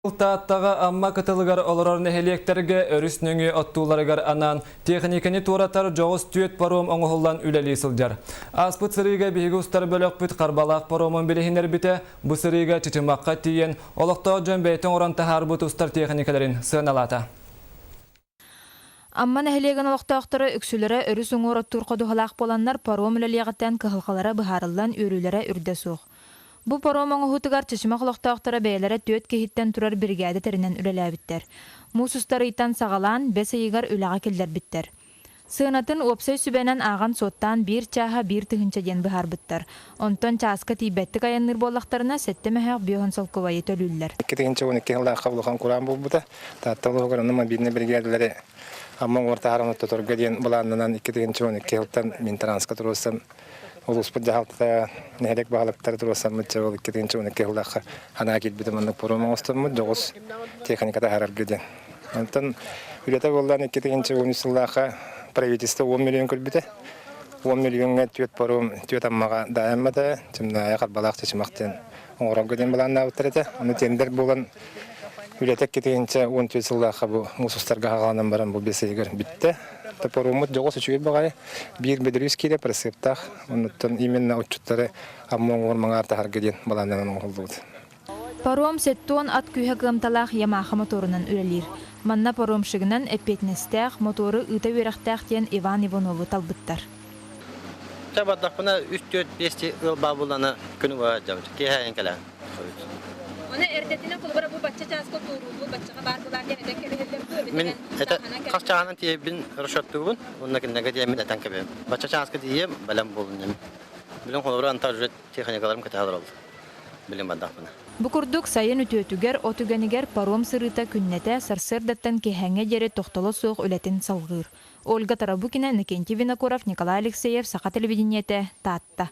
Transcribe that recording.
Тааттаҕа Амма кытылыгар олорор нэһилиэктэргэ өрүс нөҥүө оттууларыгар анаан тиэхиньикэни туоратар дьоҕус түөрт паром оҥоһуллан үлэлии сылдьар. Ааспыт сырыыга биһиги устар бөлөхпүт Харбалаах паромун билиһиннэрбитэ, бу сырыыга Чычымахха тиийэн, олохтоох дьон бэйэтэ оҥорон таһаарбыт устар тиэхиньикэлэрин сыаналаата. Амма нэһилиэгин олохтоохторо үксүлэрэ өрүс уҥуор оттуур ходуһалаах буоланнар паром үлэлиэҕиттэн кыһалҕалара быһаарыллан үөрүүлэрэ үрдэ суох. Бу паром оҥоһуутугар Чычымах олохтоохторо бэйэлэрэ түөрт киһиттэн турар биригээдэ тэринэн үлэлээбиттэр. Муус устар ыйтан саҕалаан, бэс ыйыгар үлэҕэ киллэрбиттэр. Сыанатын уопсай сүбэнэн ааҕан-суоттаан биир чааһа биир тыһыынча диэн быһаарбыттар. Онтон чааска тиийбэттик айанныыр буоллахтарына, сэттэ мөһөөх биэһон солкуобайы төлүүллэр. 2012 сыллаахха улахан кураан буолбута. Таатта улууһугар онно мобильнай биригээдэлэри Амма уҥуор таһааран оттоторго диэн былааннанан 2012 сылтан Минтранска туруорсан Улууспут дьаһалтата нэһилиэк баһылыктара туруорсаммыт дьэ ол 2012 сыллаахха анаа киирбитим оннук пуорум оҥостоммут дьоҕус техника таһаарарга диэн. Онтон үлэтэ буоллаан 2013 сыллаахха правительство 10 миллион көрбүтэ. 10 миллиоҥҥа түөрт паром түөрт Аммаҕа даайаммата, Чымнаайа, Харбалаах, Чычымах диэн оҥорорго диэн былааннаабыттар этэ. Ону тендер буолан Үлэтэ 2014 сыллаахха бу муус устарга хаҕаланан баран бу биэс ыйыгар бүттэ. Топоруммут дьоҕус үчүгэй баҕайы. Биир бөдөрүүс киирэ прицептаах. Оннуттан именно отчуттары Амма оҥор маҥаар таһарга диэн балааннанан оҥоһуллубут. Паром сеттуон ат күүһэ кыамталаах Ямаха моторунан үлэлиир. Манна паромщигынан эппиэтинэстээх, мотору ыыта үөрэхтээх диэн Иван Иванову талбыттар. Чэ бардахпына үс түөрт биэс ыал баа буллана күнү быһа сылдьабыт. Киэһэ кэлэн. Оны эрдэтинэ холобура бу бачча чааска туоруулуу баччаҕа баар булаар диэн этэн кэбиһэллэр дуу Мин это хас чааһынан тиийэбин расчеттуубун уонна кинилэргэ тиийэммин этэн кэбиһэм. Бачча чааска тиийиэм бэлэм буолун Билин холобура антар уже техникаларым кэтэһэ олороллор. Билин бардахпына. Бу курдук сайын үтүөтүгэр, от үгэнигэр паром сырыыта күннэтэ сарсыардаттан киэһээҥҥэ диэри тохтоло суох үлэтин салҕыыр. Ольга Тарабукина, Иннокентий Винокуров, Николай Алексеев, Саха телевидениетэ, Таатта.